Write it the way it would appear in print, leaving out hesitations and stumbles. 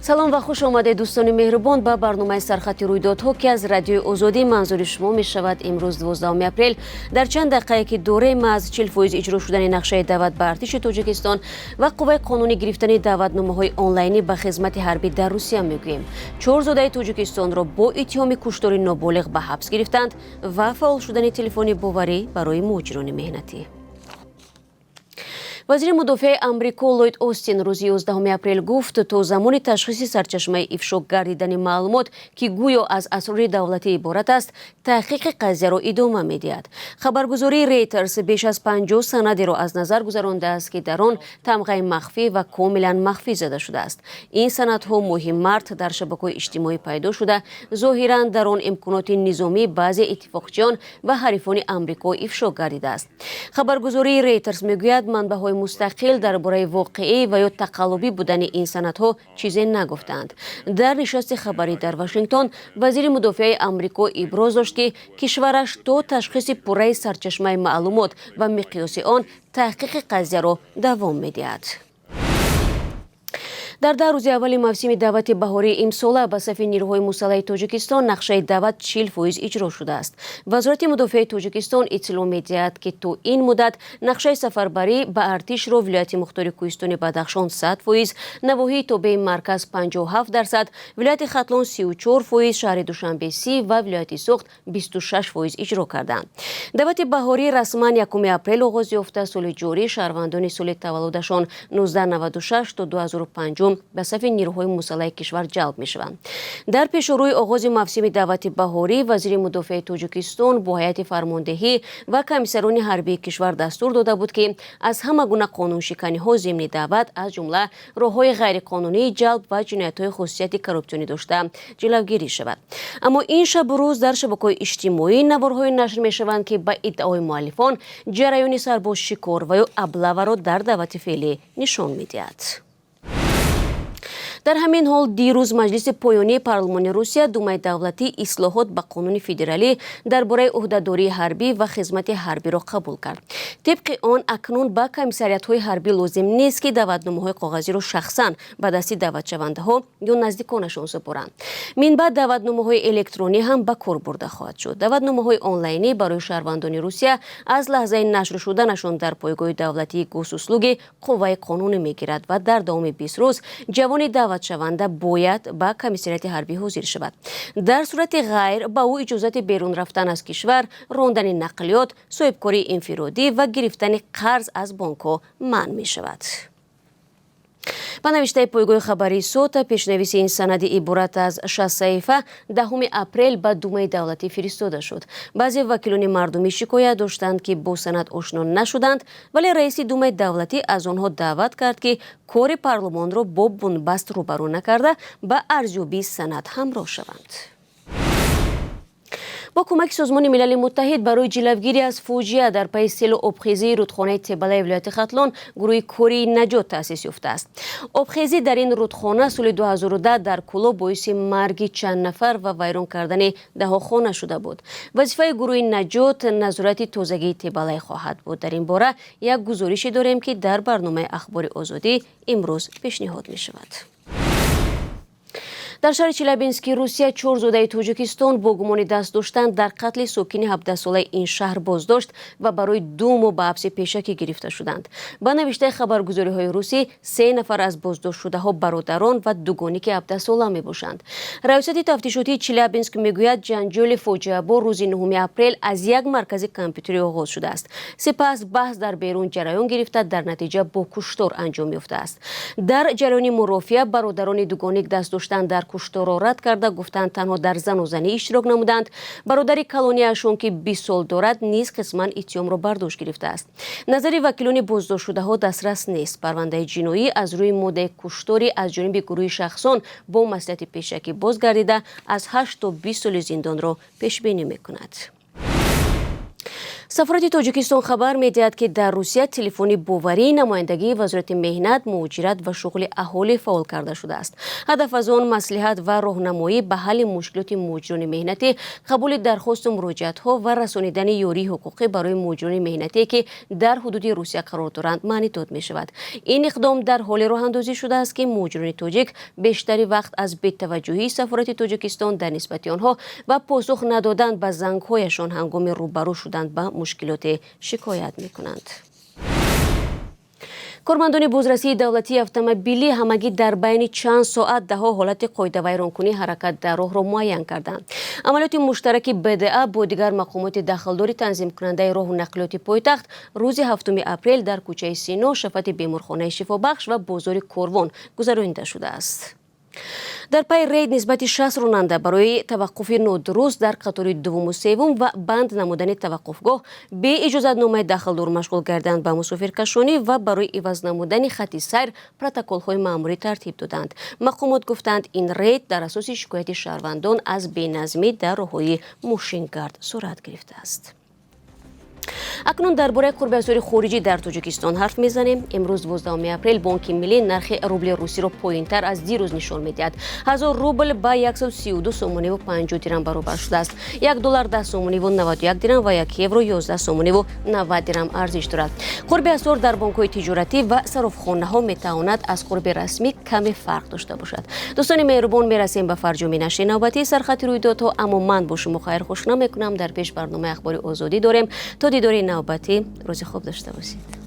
Салом ва хуш омадед, дӯстони меҳрубон, ба барномаи «Сархати рӯйдодҳо», ки аз Радиои Озодӣ манзури шумо мешавад. Имрӯз, 12 апрел, дар чанд дақиқае ки дорем, аз 40% иҷро шудани нақшаи даъват ба артиши Тоҷикистон ва қувваи қонунӣ гирифтани даъватномаҳои онлайнӣ ба хизмати ҳарбӣ дар Русия мегӯем. Чор зодаи Тоҷикистонро бо иттиҳоми куштори ноболиғ ба ҳабс гирифтанд ва фаъол шудани телефони боварӣ барои муҳоҷирони меҳнатӣ. Вазири мудофиаи Амрико Ллойд Остин рӯзи 11 апрел гуфт, то замони ташхиси сарчашмаи ифшо гардидани маълумот, ки гӯё аз асрори давлатӣ иборат аст, таҳқиқи қазияро идома медиҳад. Хабаргузории Рейтерс беш аз 50 санадеро аз назар гузарондааст, ки дар он тамғаи махфӣ ва комилан махфӣ зада шудааст. Ин санадҳо моҳи март дар шабакаҳои иҷтимоӣ пайдо шуда, зоҳиран дар он имконоти низомии баъзе иттифоқчиён ва ҳарифони Амрико ифшо гардидааст. Хабаргузории Рейтерс мегӯяд, манбаъҳои мустақил дар бораи воқеӣ ва ё тақаллубӣ будани ин санадҳо чизе нагуфтаанд. Дар нишасти хабарӣ дар Вашингтон вазири мудофиаи Амрико иброз дошт, ки кишвараш то ташхиси пурраи сарчашмаи маълумот ва миқёси он таҳқиқи қазияро давом медиҳад. Дар 10 рӯзи аввали мавсими даъвати баҳории имсола ба сафи нирӯҳои мусаллаҳи Тоҷикистон нақшаи даъват 40% иҷро шудааст. Вазорати мудофиаи Тоҷикистон иттилоъ медиҳад, ки то ин муддат нақшаи сафарбарӣ ба артишро вилояти мухтори кӯҳистони Бадахшон 100%, навоҳии тобеи марказ 57%, вилояти Хатлон 34%, шаҳри Душанбе 30 ва вилояти Суғд 26% иҷро карданд. Даъвати баҳорӣ расман 1 апрел оғоз ёфта, соли ҷорӣ шаҳрвандони соли таваллудашон 1996 то 2005 ба сафи нирӯҳои мусаллаҳи кишвар ҷалб мешаванд. Дар пешорӯи оғози мавсими даъвати баҳорӣ вазири мудофиаи Тоҷикистон бо ҳайати фармондеҳӣ ва комиссарони ҳарбии кишвар дастур дода буд, ки аз ҳама гуна қонуншиканиҳо зимни даъват, аз ҷумла роҳҳои ғайриқонунии ҷалб ва ҷиноятҳои хусусияти коррупсионӣ дошта, ҷилавгирӣ шавад. Аммо ин шабу рӯз дар шабакаҳои иҷтимоӣ наворҳое нашр мешаванд, ки ба иддаои муаллифон ҷараёни сарбозшикор ва ё облаваро дар даъвати феълӣ нишон медиҳад. Дар ҳамин ҳол, дирӯз маҷлиси поёнии парлумони Русия, Думаи давлатӣ, ислоҳот ба қонуни федералӣ дар бораи ӯҳдадории ҳарбӣ ва хизмати ҳарбиро қабул кард. Тибқи он, акнун ба комиссариятҳои ҳарбӣ лозим нест, ки даъватномаҳои коғазиро шахсан ба дасти даъватшавандаҳо ё наздиконашон супоранд. Минбаъд даъватномаҳои электронӣ ҳам ба кор бурда хоҳад шуд. Даъватномаҳои онлайнӣ барои шаҳрвандони Русия аз лаҳзаи нашр шуданашон дар пойгоҳи давлатии Госуслуги қувваи қонунӣ мегирад ва дар давоми 20 рӯз ҷавони даъватшаванда бояд ба комиссариати ҳарбӣ ҳозир шавад. Дар сурати ғайр, ба ӯ иҷозати берун рафтан аз кишвар, рондани нақлиёт, соҳибкории инфиродӣ ва гирифтани қарз аз бонкҳо манъ мешавад. Ба навиштаи пойгоҳи хабарии СОТА, пешнависи ин санади иборат аз 60 саҳифа 10 апрел ба Думаи давлатӣ фиристода шуд. Баъзе вакилони мардумӣ шикоят доштанд, ки бо санад ошно нашуданд, вале раиси Думаи давлатӣ аз онҳо даъват кард, ки кори парлумонро бо бунбаст рӯбарӯ накарда, ба арзёбии санад ҳамроҳ шаванд. Бо кӯмаки Созмони Милали Муттаҳид барои ҷилавгирӣ аз фоҷиа дар пайи селу обхезии рудхонаи Тебалаи вилояти Хатлон гурӯҳи кории наҷот таъсис ёфтааст. Обхезӣ дар ин рудхона соли 2010 дар Кӯлоб боиси марги чанд нафар ва вайрон кардани даҳо хона шуда буд. Вазифаи гурӯҳи наҷот назорати тозагии Тебалай хоҳад буд. Дар ин бора як гузорише дорем, ки дар барномаи «Ахбори Озодӣ» имрӯз пешниҳод мешавад. Дар шаҳри Челябински Русия чор зодаи Тоҷикистон бо гумони даст доштан дар қатли сокини 17-солаи ин шаҳр боздошт ва барои 2 моҳ ба ҳабси пешакӣ гирифта шуданд. Ба навиштаи хабаргузориҳои русӣ, се нафар аз боздоштшудаҳо бародарон ва дугоники 17-сола мебошанд. Раёсати тафтишотии Челябинск мегӯяд, ҷанҷоли фоҷиабор рӯзи 9 апрел аз як маркази компютерӣ оғоз шудааст. Сипас баҳс дар берун ҷараён гирифта, дар натиҷа бо куштор анҷом ёфтааст. Дар ҷараёни мурофиа бародарони дугоник даст доштан дар кушторро рад карда, гуфтанд, танҳо дар занозанӣ иштирок намуданд. Бародари калониашон, ки 20 сол дорад, низ қисман иттиҳомро бар дӯш гирифтааст. Назари вакилони боздоштшудаҳо дастрас нест. Парвандаи ҷиноӣ аз рӯи моддаи куштори аз ҷониби гурӯҳи шахсон бо маслиҳати пешакӣ боз гардида, аз 8 то 20 соли зиндонро пешбинӣ мекунад. Сафорати Тоҷикистон хабар медиҳад, ки дар Русия телефони боварии намояндагии Вазорати меҳнат, муҳоҷират ва шуғли аҳолӣ фаъол карда шудааст. Ҳадаф аз он маслиҳат ва роҳнамоӣ ба ҳалли мушкилоти муҳоҷирони меҳнатӣ, қабули дархосту муроҷиатҳо ва расонидани ёрии ҳуқуқӣ барои муҳоҷирони меҳнатие, ки дар ҳудуди Русия қарор доранд, маънӣ дод мешавад. Ин иқдом дар ҳоле роҳандозӣ шудааст, ки муҳоҷирони тоҷик бештари вақт аз бетаваҷҷӯҳии сафорати Тоҷикистон дар нисбати онҳо ва посух надодан ба зангҳояшон ҳангоми рӯбарӯ шудан ба мушкилоте шикоят мекунанд. Кормандони бозрасии давлатии автомобилӣ ҳамагӣ дар байни чанд соат даҳҳо ҳолати қоидавайронкунии ҳаракат дар роҳро муайян карданд. Амалиёти муштараки БДА бо дигар мақомоти дахлдори танзимкунандаи роҳу нақлиёти пойтахт рӯзи 7 апрел дар кӯчаи Сино, шафати беморхонаи Шифобахш ва бозори Корвон гузаронида шудааст. Дар пайи рейд нисбати 60 ронанда барои таваққуфи нодуруст дар қатори дуввуму севум ва банд намудани таваққуфгоҳ, бе иҷозатномаи дахлдор машғул кардан ба мусофиркашонӣ ва барои иваз намудани хатти сайр протоколҳои маъмурӣ тартиб доданд. Мақомот гуфтанд, ин рейд дар асоси шикояти шаҳрвандон аз беназмӣ дар роҳҳои мошингард сурат гирифтааст. Акнун дар бораи қурби асъори хориҷӣ дар Тоҷикистон ҳарф мезанем. Имрӯз, 12 апрел, Бонки Миллӣ нархи рубли русиро поинтар аз дирӯз нишон медиҳад. 1000 рубл ба 132 сомониву 50 дирам баробар шудааст. 1 доллар 10 сомониву 91 дирам ва 1 евро 11 сомониву 90 дирам арзиш дорад. Қурби асъор дар бонкҳои тиҷоратӣ ва сарофхонаҳо метавонад аз қурби расмӣ каме фарқ дошта бошад. Дӯстони меҳрубон, мерасем ба фарҷоми нашри навбатии «Сархати рӯйдодҳо», аммо ман бо шумо хайрхуш намекунам. Дар пеш барномаи «Ахбори Озодӣ» дорем. То дидори навбатӣ рӯзи хуб дошта бошед.